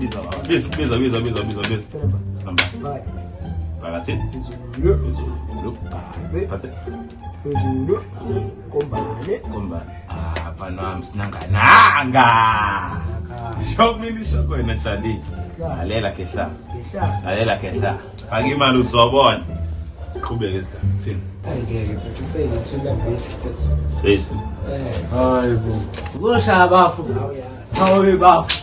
Biza baba. Biza, biza, biza, biza, biza, biza. Namba. Phakathi. Phezulu. Phezulu. Phansi. Phansi. Phezulu. Kombane. Kombane. Ah, mfana wami sinangananga. Sho mina isho wena Charlie. Lalela kehla. Lalela kehla. Faka imali uzobona. Siqhubeke isigaba thina. Angeke mfethu kuseyithula base mfethu. Base. Hayi bo. Uzoshaya bafo. Hawe bafo.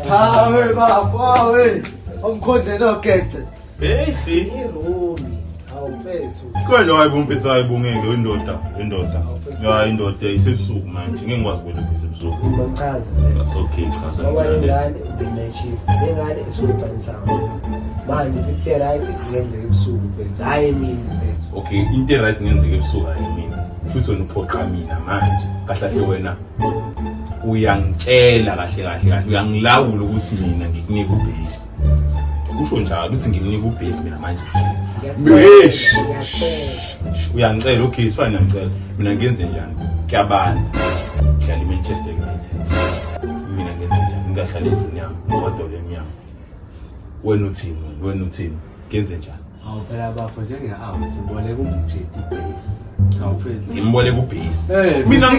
Hawe bafo. Hawe. Omkhondle nogece. Base. Irumi. Hawu mfethu. Konje hayi bo mfethu hayi bo ngeke indoda indoda. Ya indoda isebusuku manje ngeke ngikwazi kwelapha isebusuku. Ngichaza mfethu. Okay chaza. Ngoba lengane ube-night shift. Lengane isuke ibhalisanga. Manje into right kungenzeka ebusuku mfethu. Hhayi emini mfethu. Okay into right ngenzeka ebusuku hayi mina. Futhi wena uphoqa mina manje. Kahle kahle wena uyangitshela kahle kahle kahle uyangilawula ukuthi mina ngikunika ubase. Usho njalo ukuthi ngimnika ubase mina manje ebusuku. Eish. Ngiyacela. Uyangicela okay it's fine ngiyangicela. Mina ngenze njani? Kuyabanda. Dlala iManchester United. Mina ngenze njani? Ngingahlala endlini yami, ngigodole emnyango. Wena uthini wena? Wena uthini? Ngenze njani? Hawu phela bafo njenge-out siboleka umjeti base. Hawu mfethu. Ngimboleka ubase. Eh, Mina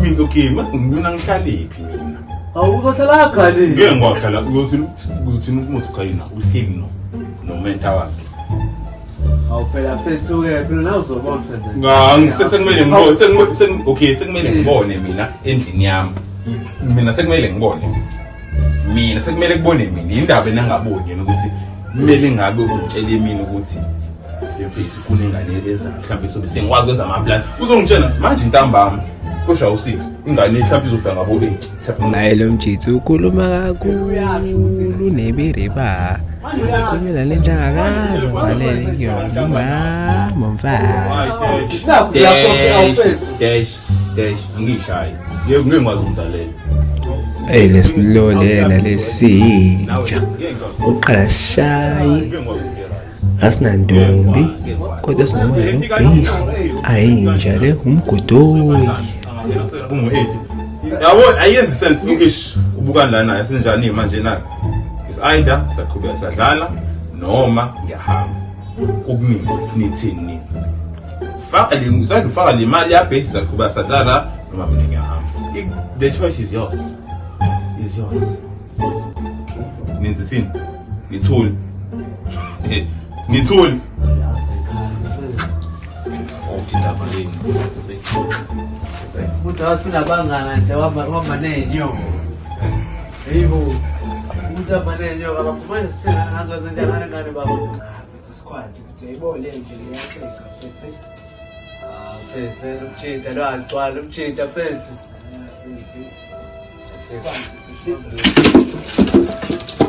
mina okay, mina ngihlaliphi mina? Hawu uzohlala agalile. Ngeke ngiwahlala uzothini uzothini umuthi ukhayina uhleli no nomenta wakhe. Hawu phela mfethu ke phela nawe uzobona ukuthi Nga sekumele ngibone sekumele okay sekumele ngibone mina endlini yami. Mina sekumele ngibone. Mina sekumele kubone mina indaba enangaboni yena ukuthi kumele ngabe ungitshele mina ukuthi mfethu kunengane ezayo mhlawumbe sobe sengikwazi ukwenza ama-plan uzongitshela manje ntambama kusha u-6 ingane mhlawumbe izofika ngabo-8 mhlawumbe Hayi lo mjitsi ukhuluma kakhulu nebiriba. Ukhulumela le nhlangakazi ngivalele kuyona umama mfazi. Nakhu lapho mfethu. Dash dash angishayi ngeke ngikwazi ukumdalela. Ey lesilole yena lesi siyinja. Uqala shayi asinantombi kodwa sinomona nobhifi. Ayinja le umgodoyi. Ungu-8 yabo ayenzi sense ish ubukani lana esinjani manje na is either saqhubeka sadlala noma ngiyahamba kukumina nithini nini faka le ngisanda ufaka le mali yabhesi saqhubeka sadlala noma mina ngiyahamba the choice is yours is yours okay nenzisini nithule nithule indaba yenu Umuntu wasunabangana nje wahamba ney'nyoka. Yebo. Umuntu ahamba ney'nyoka bafumane sisena ngazo zenjani ngane baba. Mfethu sikhwadi mfethu uyayibona le nje leyaxega mfethu. Ah, mfethu umtshinta lo agcwala umtshinta mfethu. Mfethu. Sikhwadi mfethu.